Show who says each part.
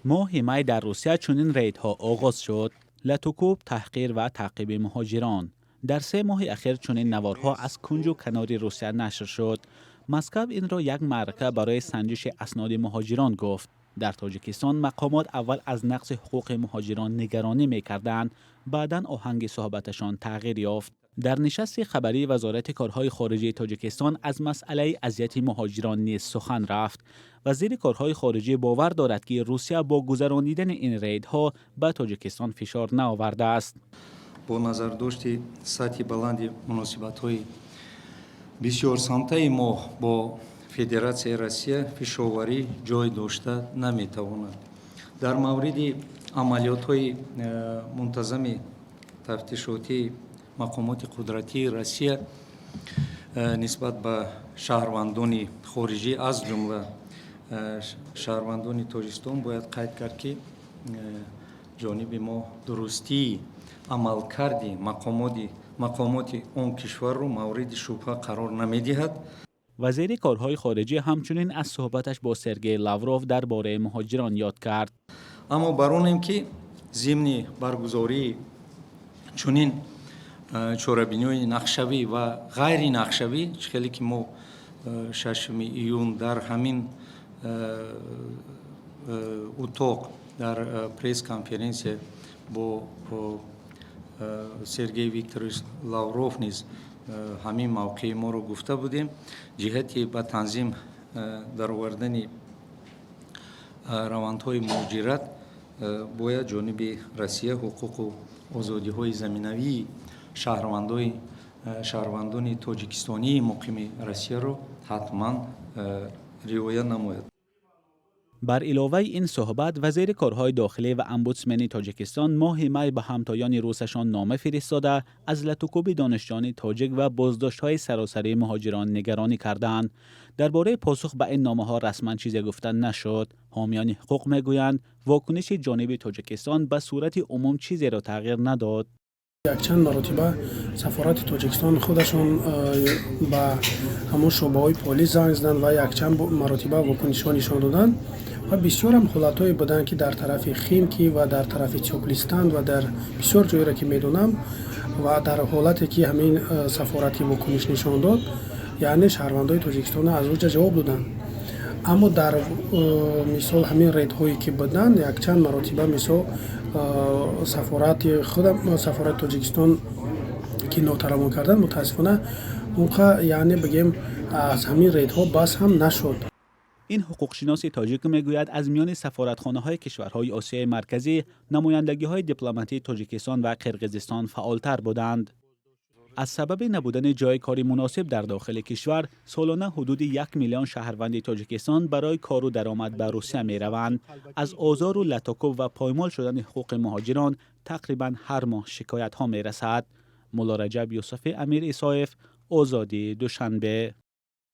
Speaker 1: Моҳи май дар Русия чунин рейдҳо оғоз шуд. Латукӯб, таҳқир ва таъқиби муҳоҷирон. Дар 3 моҳи ахир чунин наворҳо аз кунҷу канори Русия нашр шуд. Москав инро як маърака барои санҷиши асноди муҳоҷирон гуфт. Дар Тоҷикистон мақомот аввал аз нақзи ҳуқуқи муҳоҷирон нигаронӣ мекарданд, баъдан оҳанги суҳбаташон тағйир ёфт. Дар нишасти хабарии Вазорати корҳои хориҷии Тоҷикистон аз масъалаи азияти муҳоҷирон низ сухан рафт. Вазири корҳои хориҷӣ бовар дорад, ки Русия бо гузаронидани ин рейдҳо ба Тоҷикистон фишор наовардааст.
Speaker 2: Бо назардошти сатҳи баланди муносибатҳои бисёрсамтаи мо бо Федератсияи Россия фишорварӣ ҷой дошта наметавонад. Дар мавриди амалиётҳои мунтазами тафтишотии мақомоти қудратии Россия нисбат ба шаҳрвандони хориҷӣ, аз ҷумла шаҳрвандони Тоҷикистон, бояд қайд кард, ки ҷониби мо дурустии амалкарди мақомоти он кишварро мавриди шубҳа қарор намедиҳад.
Speaker 1: Вазири корҳои хориҷӣ ҳамчунин аз суҳбаташ бо Сергей Лавров дар бораи муҳоҷирон ёд кард.
Speaker 2: Аммо бар онем, ки зимни баргузории чунин чорабиниҳои нақшавӣ ва ғайринақшавӣ, чӣ хеле ки мо 6 июн дар ҳамин утоқ дар пресс-конференсия бо Сергей Викторович Лавров низ ҳамин мавқеи моро гуфта будем, ҷиҳати ба танзим даровардани равандҳои муҳоҷират бояд ҷониби Россия ҳуқуқу озодиҳои заминавии шаҳрвандони тоҷикистонии муқими Россияро ҳатман риоя намояд.
Speaker 1: Бар иловаи ин суҳбат, вазири корҳои дохилӣ ва омбудсмени Тоҷикистон моҳи май ба ҳамтоёни русашон нома фиристода, аз латукӯби донишҷӯёни тоҷик ва боздоштҳои саросарии муҳоҷирон нигаронӣ карданд. Дар бораи посух ба ин номаҳо расман чизе гуфта нашуд. Ҳомиёни ҳуқуқ мегӯянд, вокуниши ҷониби Тоҷикистон ба сурати умум чизеро тағйир надод.
Speaker 3: Якчанд маротиба сафорати Тоҷикистон худашон ба ҳамон шӯъбаҳои полис занг заданд ва якчанд маротиба вокунишҳо нишон доданд. Ва бисёрам ҳолатҳое буданд, ки дар тарафи Химки ва дар тарафи Тёплый Стан ва дар бисёр ҷойеро, ки медонам, ва дар ҳолате ки ҳамин сафорати вокуниш нишон дод, яъне шаҳрвандои Тоҷикистонро аз оҷа ҷавоб доданд. Аммо дар мисол ҳамин рейдҳое ки буданд, якчанд маротиба, мисол, сафорати худам, сафорати Тоҷикистон ки нотаравон карданд, мутаассифона, онқа, яъне бигем, аз ҳамин рейдҳо бас ҳам нашуд.
Speaker 1: Ин ҳуқуқшиноси тоҷик мегӯяд, аз миёни сафоратхонаҳои кишварҳои Осиёи Марказӣ намояндагиҳои дипломатии Тоҷикистон ва Қирғизистон фаъолтар буданд. Аз сабаби набудани ҷои кори муносиб дар дохили кишвар солона ҳудуди 1 миллион шаҳрванди Тоҷикистон барои кору даромад ба Русия мераванд. Аз озору латукӯб ва поймол шудани ҳуқуқи муҳоҷирон тақрибан ҳар моҳ шикоятҳо мерасад. Муллораҷаб Юсуфӣ, Амир Исоев, Озодӣ, Душанбе.